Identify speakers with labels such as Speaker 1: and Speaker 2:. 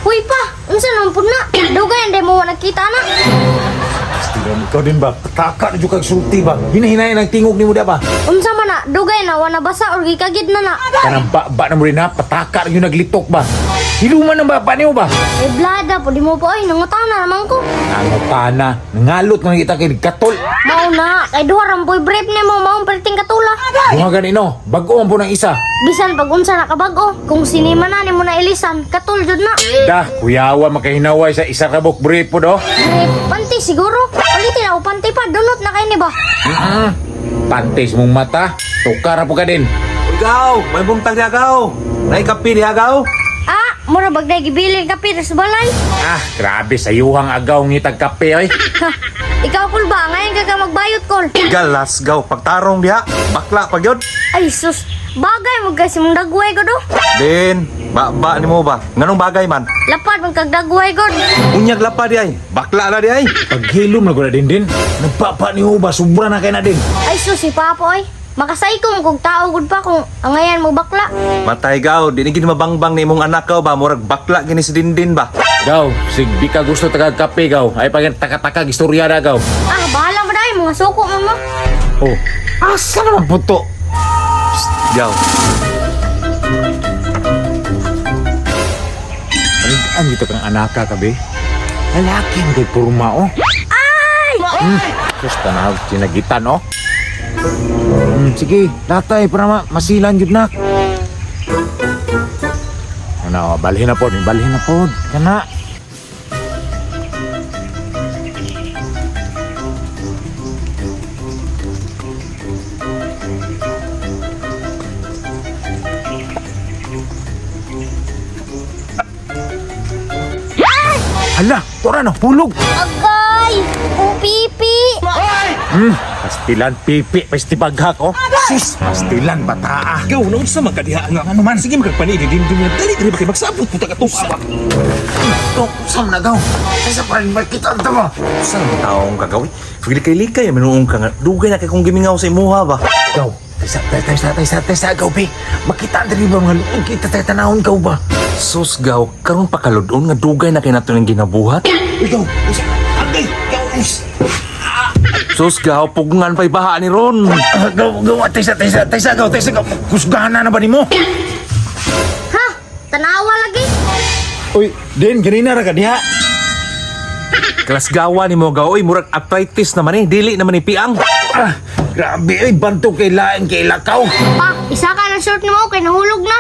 Speaker 1: Huy pa, unsa naman pud na? Dugay hindi mo nakita na.
Speaker 2: Pastilan ikaw din ba? Pataka na jud kag sulti ba? Hinahinay ang tingog nimo da ba?
Speaker 1: Unsa man na, dugay na wala basa or gikagid na na.
Speaker 2: Kanang ba na mo rin ha, pataka na yun naglitok ba? Hiluman ang baba niyo ba?
Speaker 1: Eh blada po di mo po ay nangutana naman ko.
Speaker 2: Nangutana, nangalot man kita kay katol.
Speaker 1: Mao na, kay duha ra boy brief nimo maong perting katula.
Speaker 2: Duha gani no, bag-o ang po ng isa.
Speaker 1: Bisan pag unsa na kabag-o, kung sinima na nimo na ilisan, katul jud na.
Speaker 2: Dah, kuyawa makahinaway sa isa ka buk brief po do.
Speaker 1: Eh, panty siguro. Ulitin ako panty pa, dunot na kay ni ba?
Speaker 2: Mm-mm. Pantes mong mata, tukara po ka din.
Speaker 3: Uy, gaw! May buntag diha, gaw! Nay kape diha, gaw!
Speaker 1: Ah, mura bagday gibilin ka sa balay.
Speaker 2: Ah, grabe sa yuhang agaw ngitag kape oy.
Speaker 1: Ha, ikaw kul ba? Ngayon ka ka magbayot kol.
Speaker 3: Galas, gaw! Pagtarong diha! Bakla pag yun!
Speaker 1: Ay sus, bagay mo kasi mong dagway god oh.
Speaker 3: Din, ba-ba ni mo ba? Nganong bagay man?
Speaker 1: Lapad mong kag dagway god.
Speaker 3: Unyag lapa di ay! Bakla na di ay!
Speaker 2: Paghilom na ko na din din. Nagpapa ni ba, sobra na kay na din.
Speaker 1: Ay sus, si Papa oy. Makasayko mo kog tao gud pa kung angayan mo bakla.
Speaker 3: Matay gaw, di ni gid mabangbang ni imong anak gaw ba? Murag bakla gini si Dindin ba?
Speaker 2: Gaw, sig di ka gusto tagag kape gaw. Ay pag taka-taka istorya na gaw.
Speaker 1: Ah, bahala mo dai mga suko mo mo.
Speaker 2: Oh, asa naman po to?
Speaker 3: Gaw.
Speaker 2: Ang dito kang anaka kabe. Lalaki ang kay purma oh. Ay! Sus, tanaw, sinagitan oh. Sige, latay para masilan yun na. Ano, oh, balhin na po, balhin na po. Kana. Hala, tora na, hulog.
Speaker 1: Agay! Upipi!
Speaker 2: Pastilan pipi, pastibaghak oh. Sus, pastilan bataa.
Speaker 4: Gaw, naunsa man ka diha nga.
Speaker 2: Ano man?
Speaker 4: Sige magkagpani ni Dindin nga. Dali dali ba kay magsabot puta ka tong ba.
Speaker 2: Ito, saan na gaw? Kaysa pa rin makita ang tama.
Speaker 3: Saan ang taong kagawi? Paglikay-likay, minuong ka nga. Dugay na kay kong gimingaw sa imuha ba?
Speaker 2: Gaw, taysa, taysa, taysa, taysa, gaw, be. Makita ang dali ba mga luog kita tayo tanahon gaw ba?
Speaker 3: Sus, gaw, karon pa kaludon nga dugay na kay nato ning ginabuhat.
Speaker 2: Ikaw, usa, agay, gaw, us.
Speaker 3: Sus, gaw, pugungan pa'y baha ni Ron.
Speaker 2: Ah, gaw, gaw, taysa, taysa, taysa, gaw, taysa, gaw. Kusgahan na ba nimo?
Speaker 1: Ha? Tanawa lagi?
Speaker 2: Uy, din, ganina ra ka diha.
Speaker 3: Kalasgawa ni mo gaw, oy, murag arthritis naman eh. Dili naman ni piang.
Speaker 2: Ah, grabe, ay, bantog kay laing kay lakaw.
Speaker 1: Pa, isa ka na short nimo kay nahulog na.